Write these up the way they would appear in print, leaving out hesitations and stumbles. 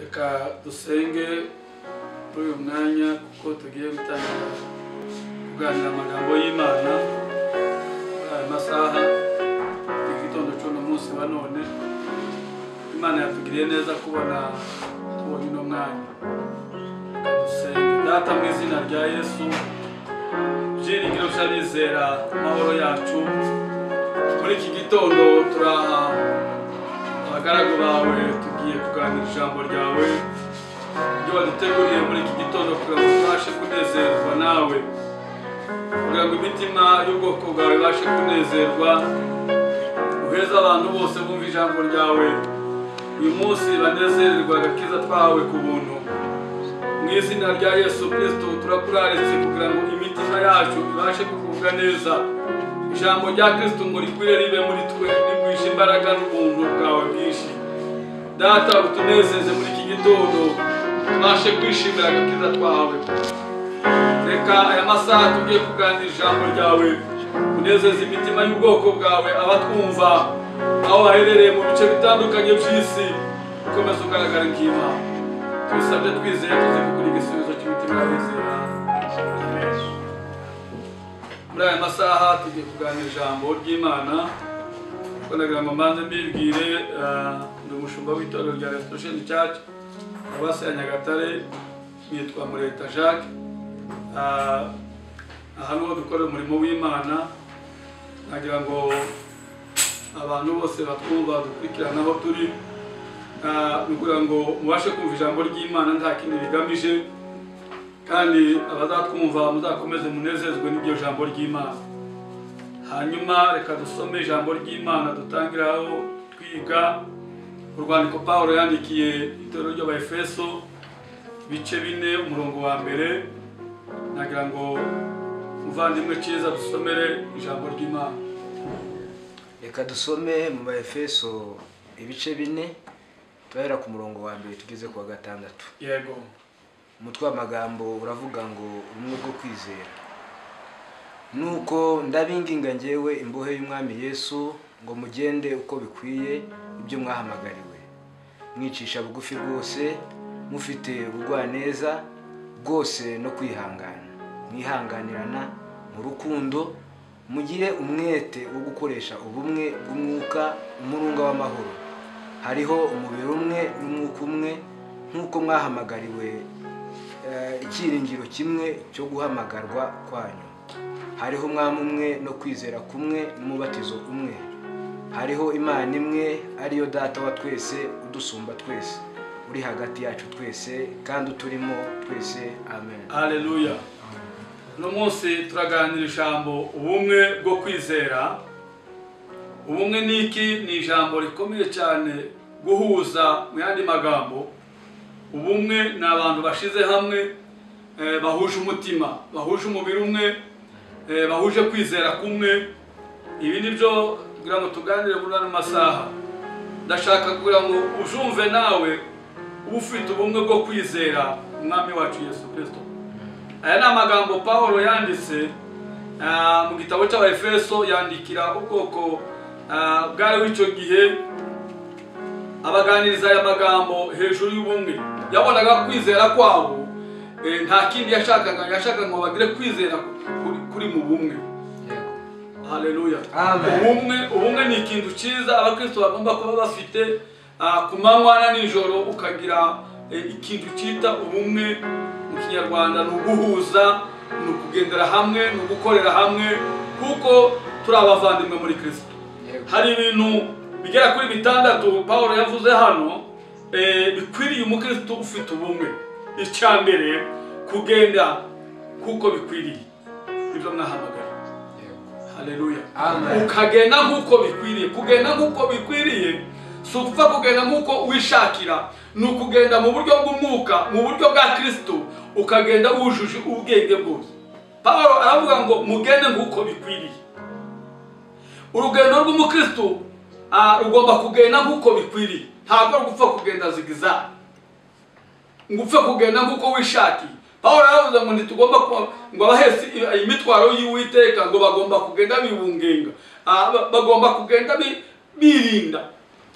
Reka dusenge muri uyu mwanya kuko tugiye gutangira kuganira amagambo y'Imana muri aya masaha y'igitondo cy'uno munsi wa none. Imana yatugiriye neza kubona tubonye uno mwanya. Reka dusenge. Data, mu izina rya Yesu, byiringiro by'abizera, amahoro yacu, muri iki gitondo turaha abagaragu bawe, tugiye kuganira ijambo ryawe ibyo waduteguriye muri iki gitondo kugira ngo tubashe kunezerwa nawe, kugira ngo imitima y'ubwoko bwawe ibashe kunezerwa, uheze abantu bose bumva ijambo ryawe uyu munsi banezererwa agakiza twahawe ku buntu. Mu izina rya Yesu Kristo turakuraritse kugira ngo imitima yacu ibashe kugubwa neza, ijambo rya Kristo ngo rikwire ribe muri twe, rigwishe imbaraga n'ubuntu bwawe bwinshi. Data, utunezeze muri iki gitondo, tubashe kwishimira agakiza twahawe. Reka aya masaha tugiye kuganira ijambo ryawe, unezeze imitima y'ubwoko bwawe, abatwumva aho baherereye mu bice bitandukanye by'isi, ukomeze ugaragara nk'Imana. Tubisabye twizeye, tuzi kugura igisubizo cy'imitima y'abizera. Muri aya masaha tugiye kuganira ijambo ry'Imana. Kuko nagira ngo mbanze mbibwire, ndi umushumba w'itorero rya Restoration Church Paruwasi ya Nyagatare, nitwa Mureta Jacques. Aha niho dukorera umurimo w'Imana. Nagira ngo abantu bose batwumva dukurikirana aho turi, kugira ngo mubashe kumva ijambo ry'Imana nta kindi rigamije, kandi abazatwumva muzakomeze munezezwe n'iryo jambo ry'Imana. Hanyuma reka dusome ijambo ry'Imana dutangiraho twiga urwandiko Pawulo yandikiye itorero ry'Abaefeso, bice 4 umurongo wa 1. Nagira ngo muvandimwe cyiza dusomere ijambo ry'Imana. Reka dusome mu Baefeso ibice 4 tuhera ku murongo wa 1 tugeze ku wa 6. Yego. Umutwe w'amagambo uravuga ngo ubumwe bwo kwizera. Nuko ndabinginga njyewe imbohe y'Umwami Yesu ngo mugende uko bikwiye ibyo mwahamagariwe, mwicisha bugufi rwose, mufite ubugwaneza bwose no kwihangana, mwihanganirana mu rukundo, mugire umwete wo gukoresha ubumwe bw'umwuka, umurunga w'amahoro. Hariho umubiri umwe n'umwuka umwe, nk'uko mwahamagariwe icyiringiro kimwe cyo guhamagarwa kwanyu. Hariho umwami umwe no kwizera kumwe n'umubatizo umwe. Hariho Imana imwe ariyo Data wa twese, udusumba twese, uri hagati yacu twese kandi uturimo twese. Amen. Haleluya. Uno munsi turaganira ijambo ubumwe bwo kwizera. Ubumwe ni iki? Ni ijambo rikomeye cyane, guhuza mu yandi magambo. Ubumwe ni abantu bashize hamwe, bahuje umutima, bahuje umubiri umwe, bahuje kwizera kumwe. Ibi nibyo kugira ngo tuganire muri ano masaha. Ndashaka kugira ngo ujumve nawe ufite ubumwe bwo kwizera Umwami wacu Yesu Kristo. Aya ni amagambo Pawulo yanditse mu gitabo cy'Abaefeso, yandikira ubwoko bwari w'icyo gihe, abaganiriza aya magambo hejuru y'ubumwe. Yabonaga kwizera kwabo, nta kindi yashakaga, yashakaga ngo bagire kwizera kuri mu bumwe. Haleluya. Ubumwe ni ikintu cyiza abakristo bagomba kuba bafite ku manywa na nijoro, ukagira ikintu cyita ubumwe. Mu Kinyarwanda ni uguhuza, ni ukugendera hamwe, ni ugukorera hamwe, kuko turi abavandimwe muri Kristo. Hari ibintu bigera kuri 6 Pawulo yavuze hano bikwiriye umukristo ufite ubumwe. Icya mbere, kugenda kuko bikwiriye ibyo mwahamagara. Haleluya. Ukagenda nkuko bikwiriye. Kugenda nkuko bikwiriye si ukupfa kugenda nkuko wishakira, ni ukugenda mu buryo bw'umwuka, mu buryo bwa Kristo, ukagenda wujuje ubwenge bwose. Pawulo aravuga ngo mugende nkuko bikwiriye. Urugendo rw'umukristo rugomba kugenda nkuko bikwiriye, ntabwo rugupfa kugenda zigiza, ngo upfe kugenda nkuko wishakiye. Pawulo aravuze ngo ntitugomba ngo abahetse imitwaro y'Uwiteka ngo bagomba kugenda bibungenga, bagomba kugenda birinda.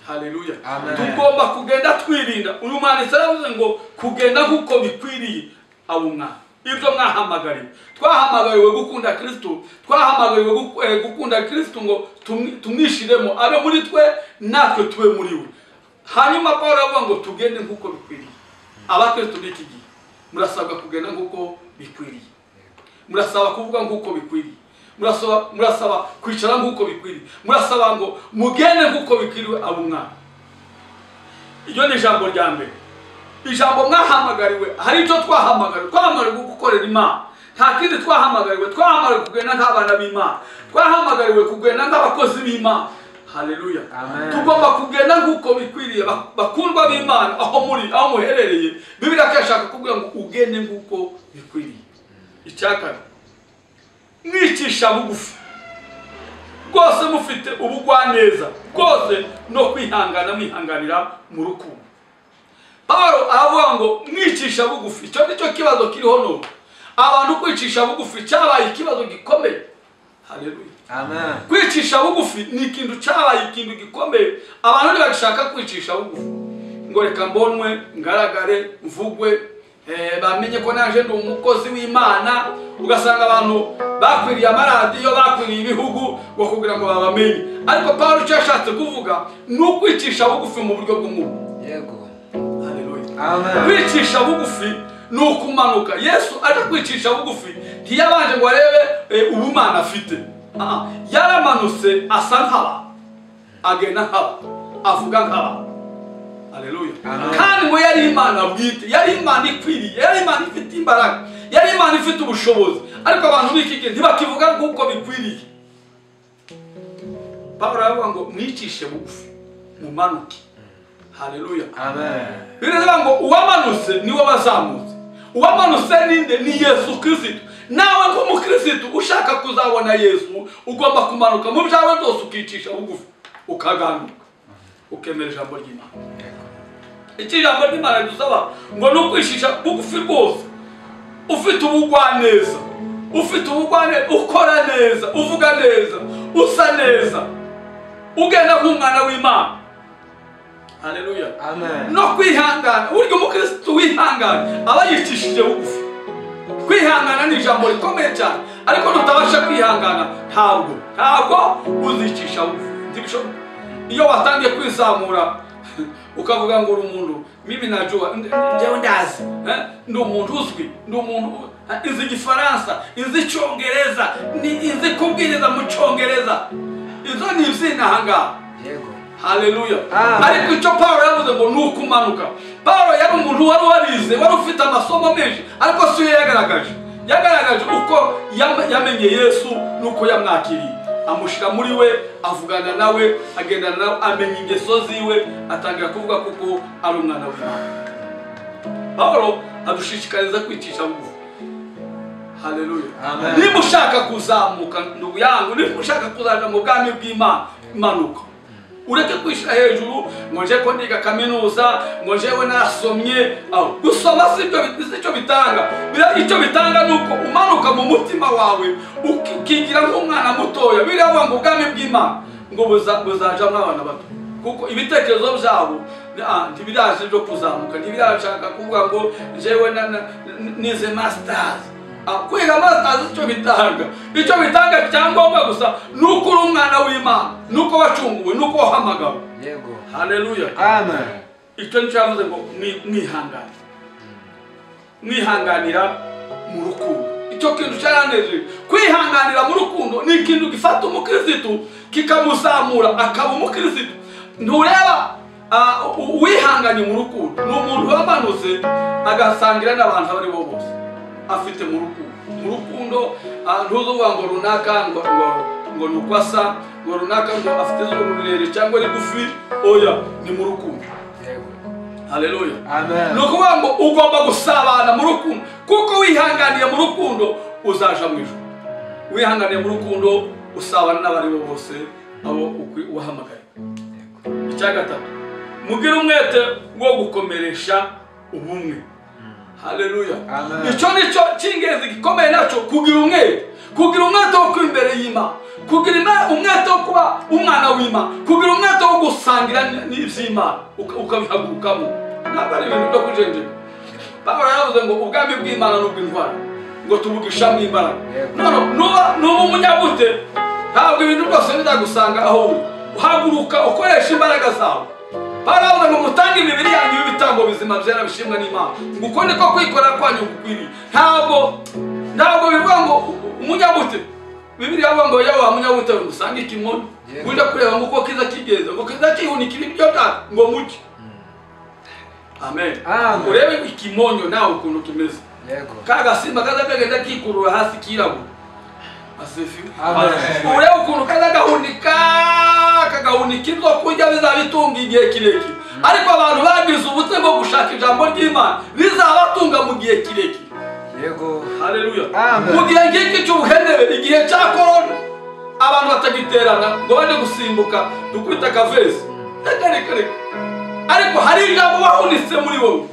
Haleluya. Tugomba kugenda twirinda. Uyu mwanditsi aravuze ngo kugenda nk'uko bikwiriye abo mwana ibyo mwahamagariwe. Twahamagariwe gukunda Kristo, twahamagariwe gukunda Kristo ngo tumwishiremo abe muri twe natwe tube muri we. Hanyuma Paulo aravuga ngo tugende nk'uko bikwiriye. Abakristo b'iki gihe murasabwa kugenda nk'uko bikwiriye, murasaba kuvuga nk'uko bikwiriye, murasaba kwicara nk'uko bikwiriye, murasaba ngo mugende nk'uko bikwiriye abo mwana. Iryo ni ijambo rya mbere. Ijambo mwahamagariwe, hari icyo twahamagariwe. Twahamagariwe gukorera Imana, nta kindi twahamagariwe. Twahamagariwe kugenda nk'abana b'Imana, twahamagariwe kugenda nk'abakozi b'Imana. Haleluya. Tugomba kugenda nk'uko bikwiriye. Bakundwa b'Imana, aho muri, aho muherereye, Bibiliya ikashaka kuvuga ngo ugende nk'uko bikwiriye. Icya kabiri, mwicisha bugufi rwose, mufite ubugwaneza bwose no kwihangana, mwihanganira mu rukundo. Paulo aravuga ngo mwicisha bugufi. Icyo nicyo kibazo kiriho none. Abantu kwicisha bugufi cyabaye ikibazo gikomeye. Haleluya. Amen. Kwicisha bugufi ni ikintu cyabaye ikintu gikomeye. Abantu ntibagishaka kwicisha bugufi ngo reka mbonwe, ngaragare, mvugwe, bamenye ko naje ndi umukozi w'Imana. Ugasanga abantu bakwiriye amaradiyo, bakwiriye ibihugu ngo kugira ngo babamenye. Ariko Paulo icyo yashatse kuvuga ni ukwicisha bugufi mu buryo bw'umwuka. Yego. Haleluya. Amen. Kwicisha bugufi ni ukumanuka. Yesu aje kwicisha bugufi ntiyabanje ngo arebe ubumana afite. Yaramanutse asa nk'aba, agenda nk'aba, avuga nk'aba. Haleluya. Kandi ngo yari Imana bwite, yari Imana ikwiriye, yari Imana ifite imbaraga, yari Imana ifite ubushobozi. Ariko abantu b'iki gihe ntibakivuga nk'uko bikwiriye. Paulo aravuga ngo mwicishe bugufi, mumanuke. Haleluya. Amen. Biravuga ngo uwamanutse niwe wazamutse. Uwamanutse ninde? Ni Yesu Kristo. Nawe nk'umukristo ushaka kuzabona Yesu ugomba kumanuka mu byawe byose, ukicisha bugufi, ukaganuka, ukemera ijambo ry'Imana. Iki jambo ry'Imana ridusaba ngo ni ukwicisha bugufi rwose, ufite ubugwaneza, ufite ubugwaneza, ukora neza, uvuga neza, usa neza, ugenda nk'umwana w'Imana. Haleluya. Amen. No kwihangana. Burya umukristo wihangana aba yicishije bugufi. Kwihangana ni ijambo rikomeye cyane, ariko nutabasha kwihangana ntabwo uzicisha bugufi. Ntibishoboka. Iyo watangiye kwizamura ukavuga ngo uri umuntu, mimi najua, njyewe ndazi, ndi umuntu uzwi, ndi umuntu izi Igifaransa, izi Icyongereza, izi kubwiriza mu Cyongereza, izo ni izina ahangaha. Yego. Haleluya. Ariko icyo Paulo yavuze ngo ni ukumanuka. Paulo yari umuntu wari warize, wari ufite amasomo menshi, ariko si yo yagaragaje. Yagaragaje uko yamenye Yesu nuko yamwakiriye, amushyira muri we, avugana nawe, agendana nawe, amenya ingeso ziwe, atangira kuvuga kuko ari umwana w'Imana. Paulo adushishikariza kwicisha bugufi. Haleluya. Niba ushaka kuzamuka ndugu yangu, niba ushaka kuzaja mu bwami bw'Imana, manuka. Ureke kwishyira hejuru ngo nje ko ndiga kaminuza, ngo njewe narasomye. Aho gusoma si icyo bitanga. Icyo bitanga ni uko umanuka mu mutima wawe ukigira nk'umwana mutoya. Biriya ngo ubwami bw'Imana ngo buzajamwo abana bato, kuko ibitekerezo byabo ntibiraje byo kuzamuka, ntibirashaka kuvuga ngo njewe nize masters. Kwiga masters icyo bitanga, icyo bitanga cyangombwa gusa ni uko uri umwana w'Imana, ni uko wacunguwe, ni uko wahamagawe. Yego. Haleluya. Amen. Icyo nicyo yavuze ngo mwihangane, mwihanganira mu rukundo. Icyo kintu cyaranejejwe. Kwihanganira mu rukundo ni ikintu gifata umukristo kikamuzamura akaba umukristo. Ntureba uwihanganye mu rukundo ni umuntu wamanutse agasangira n'abantu abo ari bo bose afite mu rukundo. Mu rukundo ntuzuvuga ngo runaka ngo ni uko asa, ngo runaka ngo afite izuru rirerire cyangwa rigufi. Oya, ni mu rukundo. Haleluya. Amen. Ni ukuvuga ngo ugomba gusabana mu rukundo, kuko wihanganiye mu rukundo uzaja mu ijuru. Wihanganiye mu rukundo usabana n'abari bo bose abo uhamagaye. Icya gatatu, mugire umwete wo gukomeresha ubumwe. Haleluya. Icyo nicyo cy'ingenzi gikomeye nacyo, kugira umwete, kugira umwete wo kuba imbere y'Imana, kugira umwete wo kuba umwana w'Imana, kugira umwete wo gusangira n'iby'Imana ukabihagurukamo. Ntabwo ari ibintu byo kujenjeka. Pawulo yaravuze ngo ubwami bw'Imana n'ubw'intwari, ngo tubugishamo imbaraga. None nuba umunyabute, ntabwo ibintu byose bizagusanga aho uri. Uhaguruka ukoresha imbaraga zawe. Pawulo yaravuze ngo mutange imibiri yanyu y'ibitambo bizima byera bishimwa n'Imana, ngo uko niko kwikora kwanyu gukwiriye. Ntabwo bivuga ngo umunyabute, Bibiliya ivuga ngo yawa munyabute usange ikimonyo, uje kureba ngo uko kiza kigeze, ngo kiza kihunikira ibyo byawe ngo muke. Amen. Urebe ikimonyo nawe ukuntu kimeze. Kagasimba kaza kagenda kikurura hasi kirabura. Asifiwe. Urebe ukuntu kaza gahunika, kagahunika ibyo kurya bizabitunga igihe kirekire. Ariko abantu bagize ubute bwo gushaka ijambo ry'Imana bizabatunga mu gihe kirekire. Yego. Haleluya. Mu gihe ngiki cy'ubuhenebe, igihe cya corona, abantu batagiterana ngo baje gusimbuka dukubita kavesi. Reka. Ariko hari ijambo wahunitse muri wowe.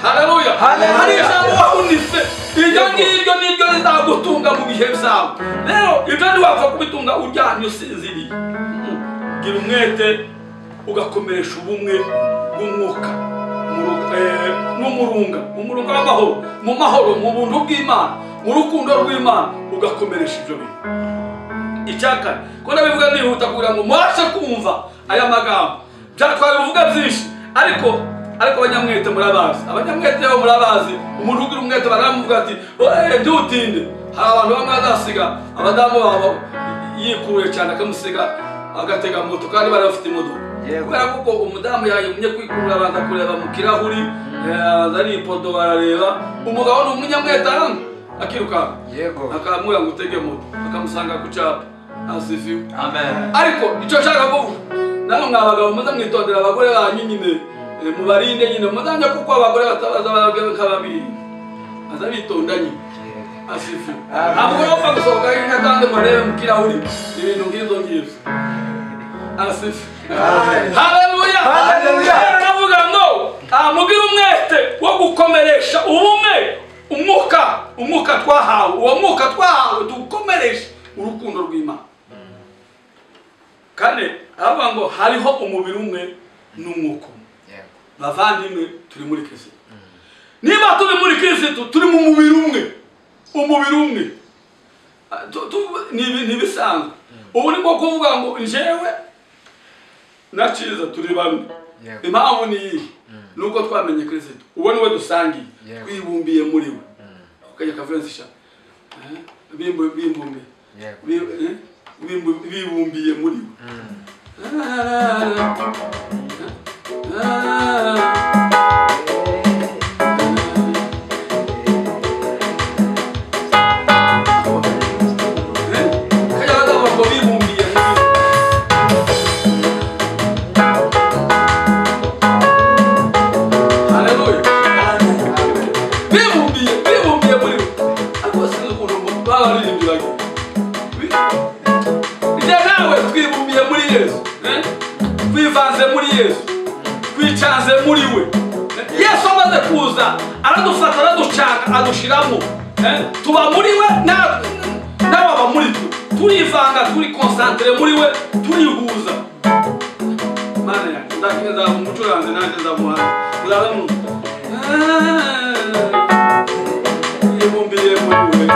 Haleluya. Hari ijambo wahunitse, iryo ngiryo niryo rizagutunga mu bihe byawe. Rero ibyo ntiwapfa kubitunga uryamye usinziriye. Gira umwete ugakomeresha ubumwe bw'umwuka n'umurunga, umurunga w'amahoro, mu mahoro, mu buntu bw'Imana, mu rukundo rw'Imana, ugakomeresha ibyo bintu. Icyakane, ko ndabivuga nihuta kugira ngo mubashe kumva aya magambo. Twabivuga byinshi, ariko abanyamwete murabazi, abanyamwete bo murabazi. Umuntu ugira umwete baramuvuga ati ntutinde. Hari abantu bamwe bazasiga abadamu babo yikuruye cyane akamusiga agatega moto kandi bari bafite imodoka. Kubera kuko umudamu yayumye kwikurura, abanza kureba mu kirahuri, ari ipoto barareba. Umugabo ni umunyamwete akirukanka, akamubwira ngo utege moto, akamusanga ku cyapa. Asifiwe. Amen. Ariko icyo nshaka kuvuga, namwe mwa bagabo muze mwitondera abagore banyu nyine, mubarinde nyine, muzajya kuko abagore batabaza nk'ababiri, baza bitonda nyine. Asifiwe. Ntabwo bapfa gusohoka nyine kandi murebe mu kirahuri ibintu nk'ibyo ngibyo. Asifiwe. Haleluya. Aravuga ngo mugire umwete wo gukomeresha ubumwe, umwuka twahawe, uwo mwuka twahawe dukomeresha urukundo rw'Imana. Kane aravuga ngo hariho umubiri umwe n'umwuka umwe. Bavandimwe, turi muri Kristo. Niba turi muri Kristo, turi mu mubiri umwe, umubiri umwe. Ni ibisanzwe. Ubu ni nko kuvuga ngo njyewe na Cyiza turi bamwe. Impamvu ni iyi, nuko twamenye Kristo, uwo niwe dusangiye, twibumbiye muri we. Ukajya kavuze bibumbiye bibumbiye muri we. Bibumbiye muri we. Haleluya. Bibumbiye muri we. Ariko sinzi ukuntu baririmbiraga. Nawe twibumbiye muri Yesu, twivanze muri Yesu, twicanze muri we. Yesu amaze kuza aradufata, araducanga, adushiramo, tuba muri we, nawe aba muri twe. Turivanga, turi konsantere muri we, turihuza. Mana yanjye, nzaba umucuranzi nanjye nzamuhanzi, nzaba mu yibumbiye muri we.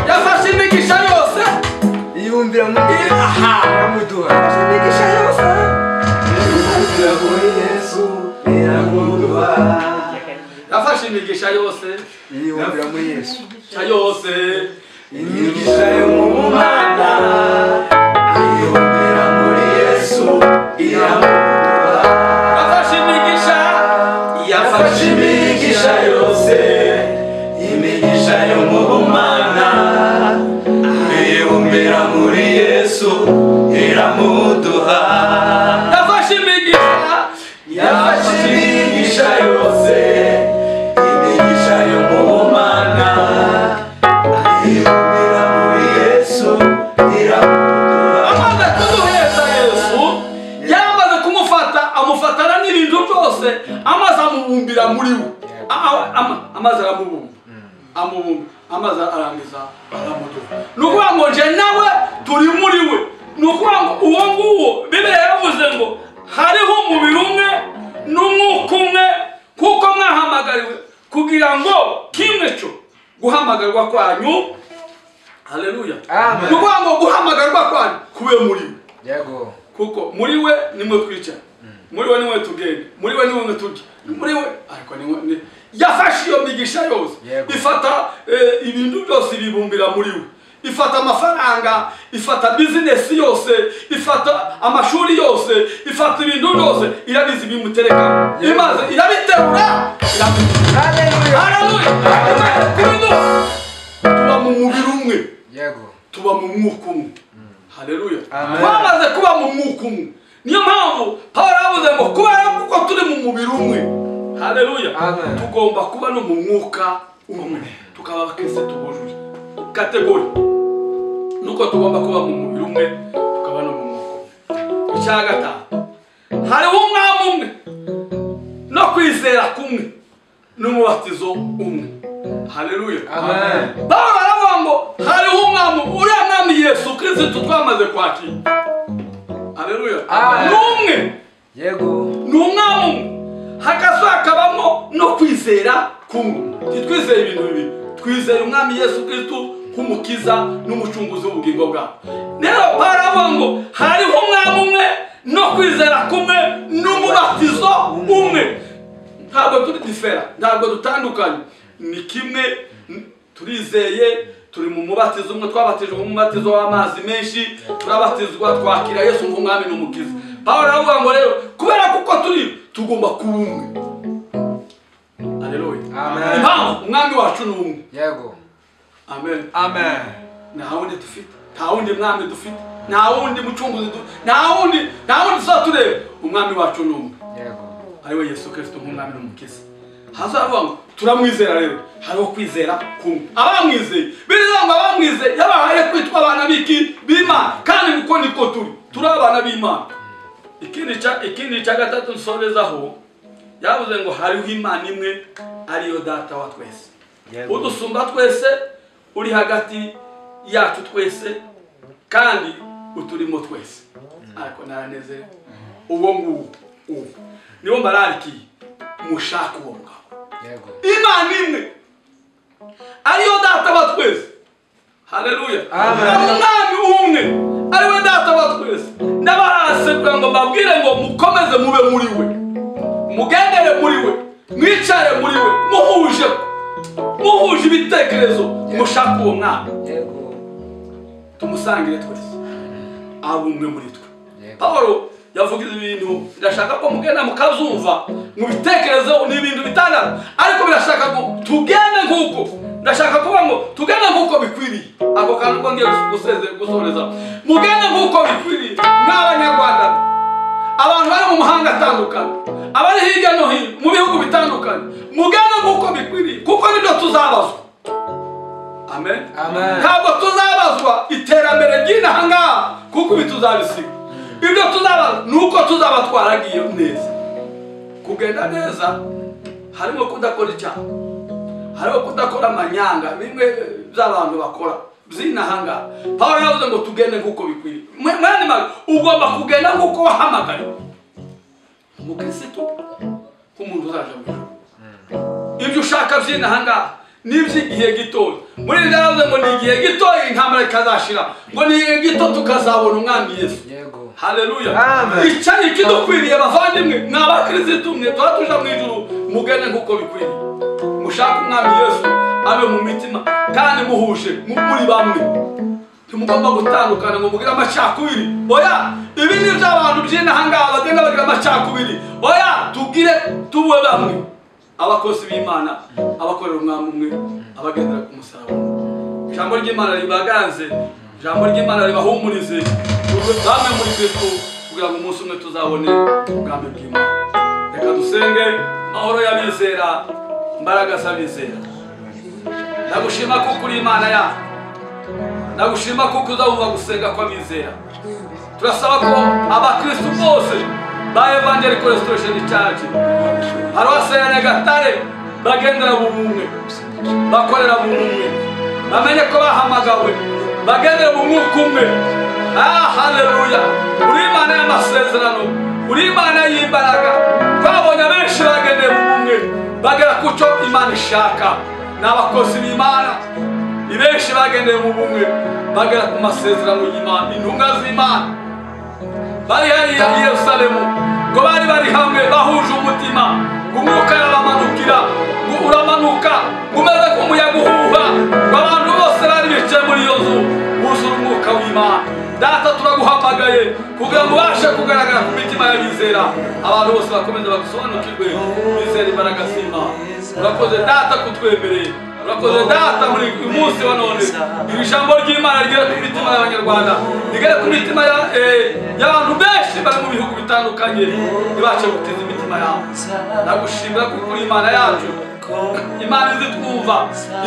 Yafashe imigisha yose, yibumbira muri iramuduha. Yafashe imigisha yose, yibumbira muri Yesu iramuduha. Yafashe imigisha yose, yibumbira muri Yesu yose, imigisha yo mu Mana, yibumbira muri Yesu iramuduha. Yafashe imigisha, yafashe imigisha yose, imigisha yo mu Mana, yibumbira muri Yesu iramuduha. Yafashe imigisha, yafashe imigisha yose, imigisha yo mu Mana, yibumbira muri Yesu yose amazi amubumbira muri we. Amazi aramubumba, amubumba, amazi arangiza aramuduha. Ni ukuvuga ngo nje nawe turi muri we. Ni ukuvuga ngo uwo nguwo Bibiliya yaravuze ngo hariho umubiri umwe n'umwuka umwe, kuko mwahamagariwe kugira ngo kimwe cyo guhamagarwa kwanyu. Haleluya. Ni ukuvuga ngo guhamagarwa kwanyu kube muri we. Yego. Kuko muri we nimwe twicara, muri we nimwe tugenda, muri we nimwe turya, muri we. Ariko nimwe yafashe iyo migisha yose, ifata ibintu byose ibibumbira muri we, ifata amafaranga, ifata business yose, ifata amashuri yose, ifata ibintu byose, irabizi bimutereka, imaze irabiterura. Haleluya. Haleluya. Tuba mu mubiri umwe. Yego. Tuba mu mwuka umwe. Haleluya. Twamaze kuba mu mwuka umwe. Niyo mpamvu Pawulo yavuze ngo kubera kuko turi mu mubiri umwe. Haleluya. Tugomba kuba no mu mwuka umwe, tukaba abakristo bujuje kategori. Nuko tugomba kuba mu mubiri umwe, tukaba no mu mwuka umwe. Icya gatanu, hariho umwami umwe no kwizera kumwe n'umubatizo umwe. Haleluya. Amen. Pawulo aravuga ngo hariho umwami, uriya mwami Yesu Kristo twamaze kwakira. Haleluya. Ni umwe. Yego. Ni umwami umwe. Hakaza hakabamo no kwizera kumwe. Ntitwizeye ibintu bibiri, twizeye umwami Yesu Kristo nk'umukiza n'umucunguzi w'ubugingo bwawe. Rero Pawulo aravuga ngo hariho umwami umwe no kwizera kumwe n'umubatizo umwe. Ntabwo turi difera, ntabwo dutandukanye, ni kimwe. Turizeye, turi mu mubatizo umwe, twabatijwe mu mubatizo w'amazi menshi, turabatizwa twakira Yesu nk'umwami n'umukiza. Pawulo aravuga ngo rero kubera kuko turi tugomba kuba umwe. Haleluya. Amen. Impamvu umwami wacu ni umwe. Yego. Amen. Amen. Nta wundi dufite, nta wundi mwami dufite, nta wundi mucunguzi dufite, nta wundi tuzatureba. Umwami wacu ni umwe. Yego. Ariwe Yesu Kristo nk'umwami n'umukiza. Hazavuga ngo turamwizera rero, hariho kwizera kumwe. Abamwizeye, bivuze ngo abamwizeye yabahaye kwitwa abana b'iki b'Imana, kandi uko niko turi, turi abana b'Imana. Ikindi cya gatatu nsorezaho, yavuze ngo hariho Imana imwe ariyo Data wa twese, udusumba twese, uri hagati yacu twese, kandi uturimo twese. Ariko naranezerewe uwo nguwo uwo niwo mbararikiye, mushaka uwo mugabo. Yego. Imana imwe ariyo Data wa twese. Haleluya. Umwami umwe ariwe Data wa twese. Ndabarase kugira ngo mbabwire ngo mukomeze mube muri we, mugendere muri we, mwicare muri we, muhuje ibitekerezo, mushaka uwo mwami. Yego. Tumusangire twese, abe umwe muri twe. Pawulo yavuga ibintu, ndashaka ko mugenda mukazumva mu bitekerezo, ni ibintu bitandatu, ariko birashaka ngo tugende nk'uko, ndashaka kuvuga ngo tugende nk'uko bikwiriye. Ako kantu ko ngiye gusoreza, mugende nk'uko bikwiriye n'Abanyarwanda, abantu bari mu mahanga atandukanye, abari hirya no hino mu bihugu bitandukanye, mugende nk'uko bikwiriye, kuko nibyo tuzabazwa. Amen. Amen. Ntabwo tuzabazwa iterambere ry'inaha ngaha, kuko ibi tuzabisiga. Ibyo tuzaba nuko tuzaba twaragiye neza. Kugenda neza harimo kudakora icyaha, harimo kudakora amanyanga, bimwe by'abantu bakora by'inahanga. Pawulo yavuze ngo tugende nk'uko bikwiriye. Mwene maga ugomba kugenda nk'uko wahamagariwe, umukristo nk'umuntu uzaja mu ijuru. Ibyo ushaka by'inahanga n'iby'igihe gitoya. Muri ibyo yavuze ngo ni igihe gitoya intambara ikazashira, ngo ni igihe gito tukazabona umwami Yesu. Yego. Haleluya. Amen. Icyo kidukwiriye bavandimwe, mw'abakristo mwe tuja mu ijuru, mugende nk'uko bikwiriye, mushaka umwami Yesu abe mu mitima, kandi muhuje muri bamwe. Ntimugomba gutandukana ngo mugire amacakubiri. Oya, ibi ni by'abantu by'inaha ngaha bagenda bagira amacakubiri. Oya, tugire tube bamwe, abakozi b'Imana, abakorera umwami umwe, abagendera ku musaraba umwe. Ijambo ry'Imana ribaganze, ijambo ry'Imana ribahumurize, bamwe muri Kristo, kugira ngo umunsi umwe tuzabone ubwami bw'Imana. Reka dusenge. Amahoro y'abizera, imbaraga z'abizera. Ndagushima kuko uri Imana yacu, ndagushima kuko uzumva gusenga kw'abizera. Turasaba ko abakristo bose Ba Evangelical Restoration Church Paruwasi ya Nyagatare bagendera mu bumwe, bakorera mu bumwe, bamenye ko bahamagawe, bagendera mu mwuka umwe. Ah, haleluya! Uri Imana y'amasezerano, uri Imana y'imbaraga. Twabonye abenshi bagendeye mu bumwe, bagera ku cyo Imana ishaka. Ni abakozi b'Imana, ni benshi bagendeye mu bumwe, bagera ku masezerano y'Imana. Intumwa z'Imana bari hariya i Yerusalemu, ngo bari bari hamwe bahuje umutima, ngo umwuka arabamanukira, ngo uramanuka, ngo umeze nk'umuyaga uhuha, ngo abantu bose bari bicaye muri iyo nzu buzura umwuka w'Imana. Data, turaguhamagaye kugira ngo ubashe kugaragara ku mitima y'abizera, abantu bose bakomeze bagusobanukirwe, bizere imbaraga z'Imana. Urakoze Data kutwemereye, urakoze Data muri uyu munsi wa none. Iri jambo ry'Imana rigere ku mitima y'Abanyarwanda, rigere ku mitima y'abantu benshi bari mu bihugu bitandukanye, ntibashe gutiza imitima yabo. Ndagushimira kuko uri Imana yacu, Imana izi twumva,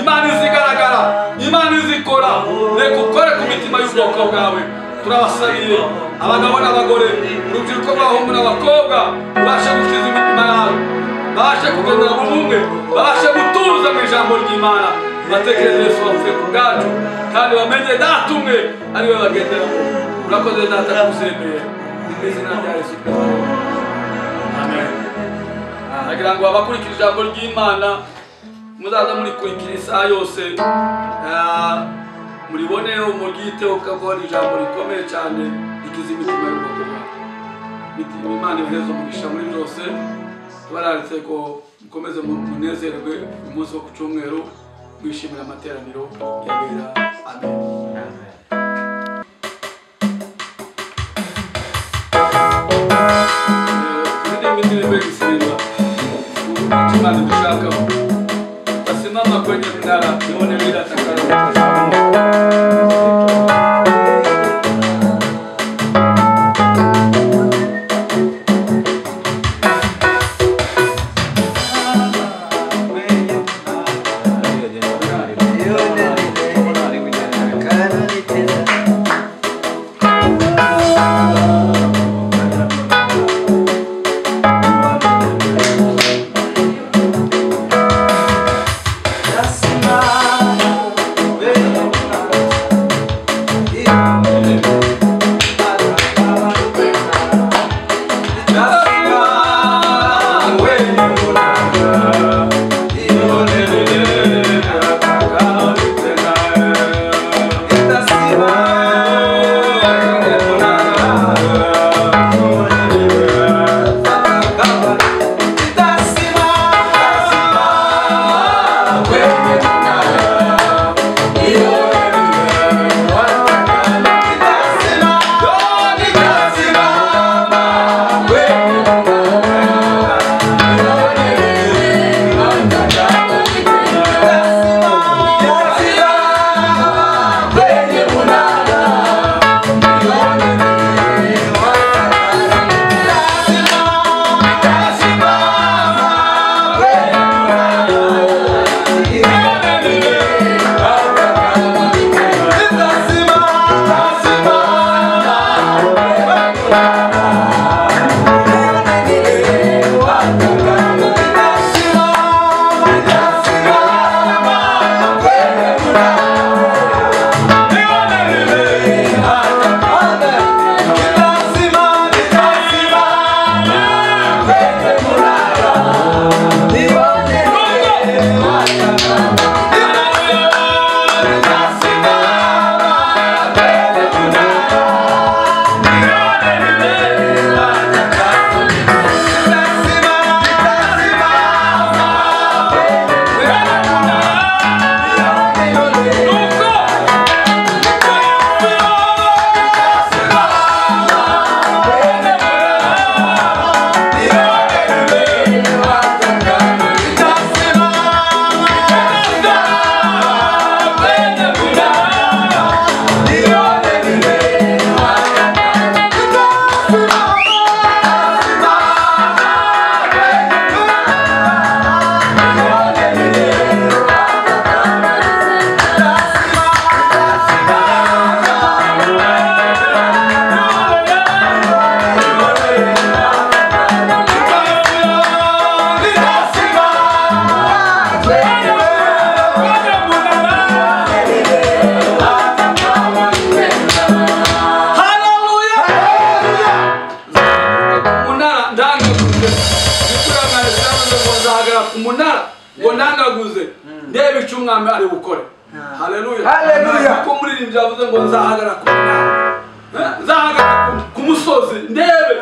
Imana izigaragara, Imana izikora. Reka ukore ku mitima y'ubwoko bwawe. Turabasabiye abagabo n'abagore, urubyiruko rw'abahungu n'abakobwa, ubashe gukiza imitima yabo, babashe kugendera mu bumwe, babashe gutuza mu ijambo ry'Imana, batekereze Yesu wapfuye ku bwacu, kandi bamenye Data umwe ari we bagenderamo. Urakoze Data kuzemeye, ni mu izina rya Yesu Kristo, amen. Nagira ngo abakurikira ijambo ry'Imana muzaza murikurikira isaha yose, muribone muryiteho, kuko ari ijambo rikomeye cyane rikiza imitima y'ubwoko bwawe. Imana ibahereze umugisha muri byose. Tubararitse ko mukomeze munezerwe uyu munsi wo ku cyumweru, mwishimira amateraniro yabera. Amen. Turirimba indirimbo y'igusirimba Imana dushakaho. Tasimama kwenye mnara nione vile atakalo. Simama Hallelujah. Ko muririmbyi yavuze ngo nzahagarara ku munara, nzahagarara ku musozi ndebe,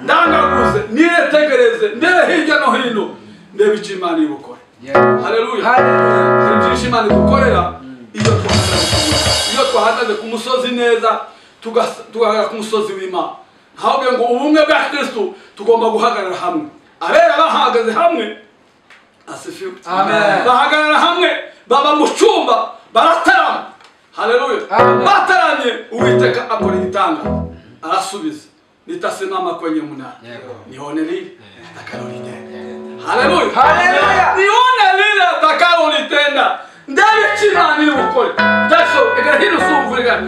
ndangaguze, niyetegereze, ndebe hirya no hino, ndebe icyo Imana ibukore. Haleluya. Hari byinshi Imana idukorera iyo twahagaze ku musozi neza, tugahagarara ku musozi w'Imana. Ntabwo ngo ubumwe bwa Kristo tugomba guhagarara hamwe. Abera bahagaze hamwe, asifiwe. Amen. Bahagarara hamwe, baba mu cyumba, baratarama. Haleluya. Bataramye, Uwiteka akora igitangaza, arasubiza. Nitasimama kwenye mnara nione lile atakalolitenda. Haleluya. Haleluya. Nione lile atakalolitenda. Ndebe icyo Imana iri bukore. Daso egera hino sumvurigana.